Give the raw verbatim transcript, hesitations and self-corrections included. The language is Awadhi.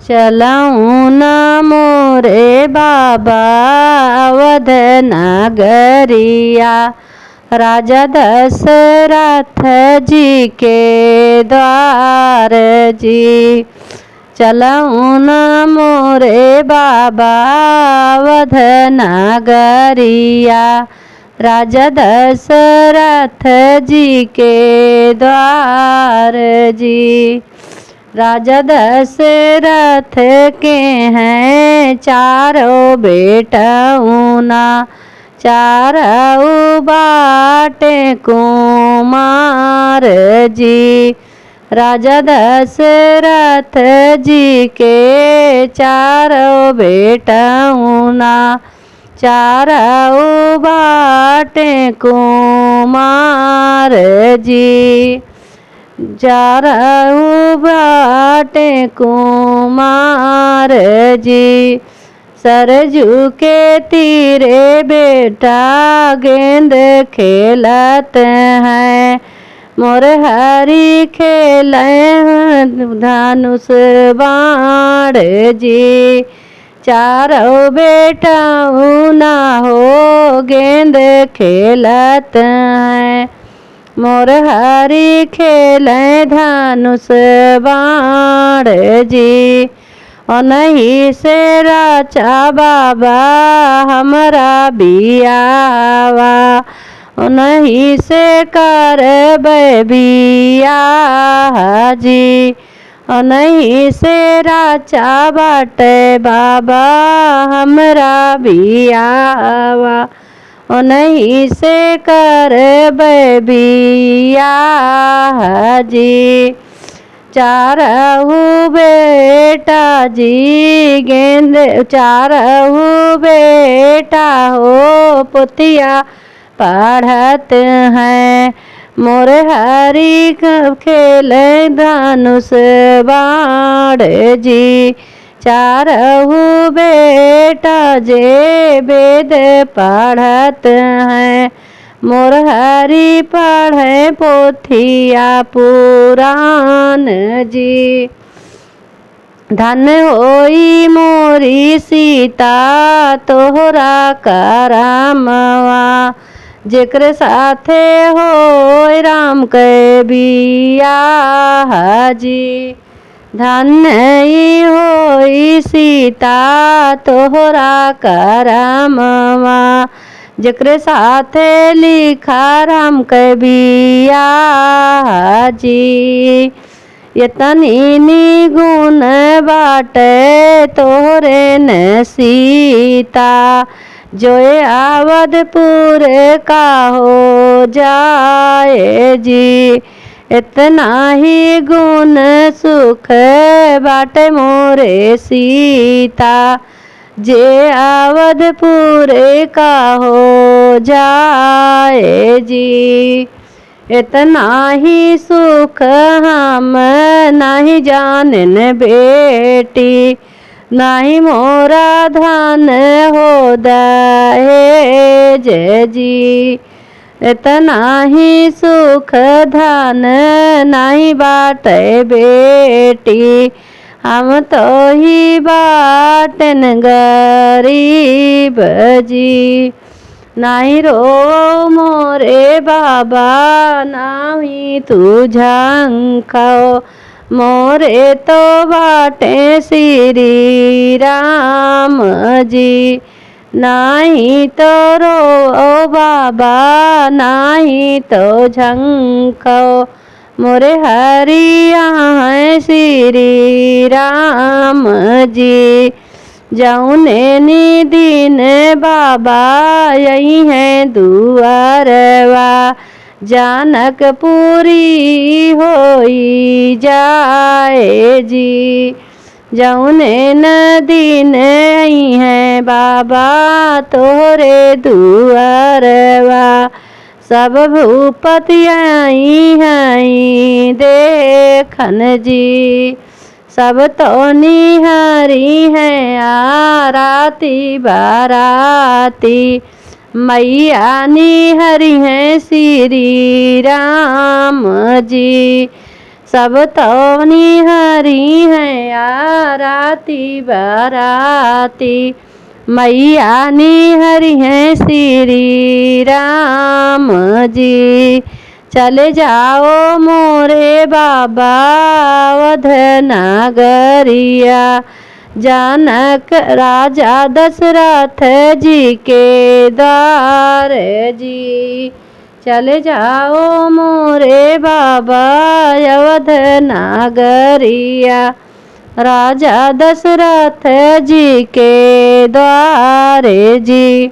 चलउना मोरे बाबा अवध नगरिया, राजा दशरथ जी के द्वार जी। चलउना मोरे बाबा अवध नगरिया, राजा दशरथ जी के द्वार जी। राजा दशरथ के हैं चारों बेटउना, चारऊ बाटे कुमार जी। राजा दशरथ जी के चारों बेटउना, चारऊ बाटे कुमार जी। चारऊ बाटे कुमार जी। सरजू के तीरे बेटा गेंद खेलत हैं, मोर हरी खेले धनुष बाण जी। चारौ बेटउना हो गेंद खेलत हैं, मोर हरी खेले धनुष बाण जी। ओनही से राचा बाबा हमरा बियाहवा, ओनही से करबै बियाह जी। ओनही से राचा बाटे बाबा हमरा बियाहवा, ओनही से करबै बियाह जी। चारहु बेटा जी गेंद, चारहु बेटा हो पोथिया पढ़त हैं। मोर हरी क-, खेले धनुष बाण जी। चारहु बेटा जे वेद पढ़त हैं, मोर हरी पढ़े पोथिया पुराण जी। धन होई मोरी सीता तोहरा करमवा, जेकरे साथे होय राम के बियाह जी। धन्य ई होई सीता तोहरा करमवा, जेकरे साथे लिखा राम के बियाह जी। एतनी निगुन बाटे तोहरे न सीता, जोए अवधपुर का हो जाए जी। एतना ही गुन सुख बाटे मोरे सीता, जे अवधपुर का हो जाए जी। एतना ही सुख हम नाहीं जानेन बेटी, नाहीं मोरा धन हो दहेज जी। एतना ही सुख धन नाहीं बाटे बेटी, हम तो ही बाटेन गरीब जी। नाहीं रोवो मोरे बाबा, नाहीं तू झंखो, मोरे तो बाटे श्री राम जी। नाहीं तो रोवो बाबा, नाहीं तो झंखो, मोरे हरिया हैं श्री राम जी। जौने निदिन बाबा अइहैं दुआरवा, जनकपुरी होई जाए जी। जौने न दिन अइहैं बाबा तोहरे दुआरवा, सब भूपति अइहैं देखन जी। सब तो निहरिहैं आरती बाराती, मइया निहरिहैं श्री राम जी। सब तौ निहरिहैं आराती बाराती, मैया निहरिहैं श्री राम जी। चले जाओ मोरे बाबा अवध नगरिया, जनक राजा दशरथ जी के द्वार जी। चले जाओ मोरे बाबा अवध नगरिया, राजा दशरथ जी के द्वार जी।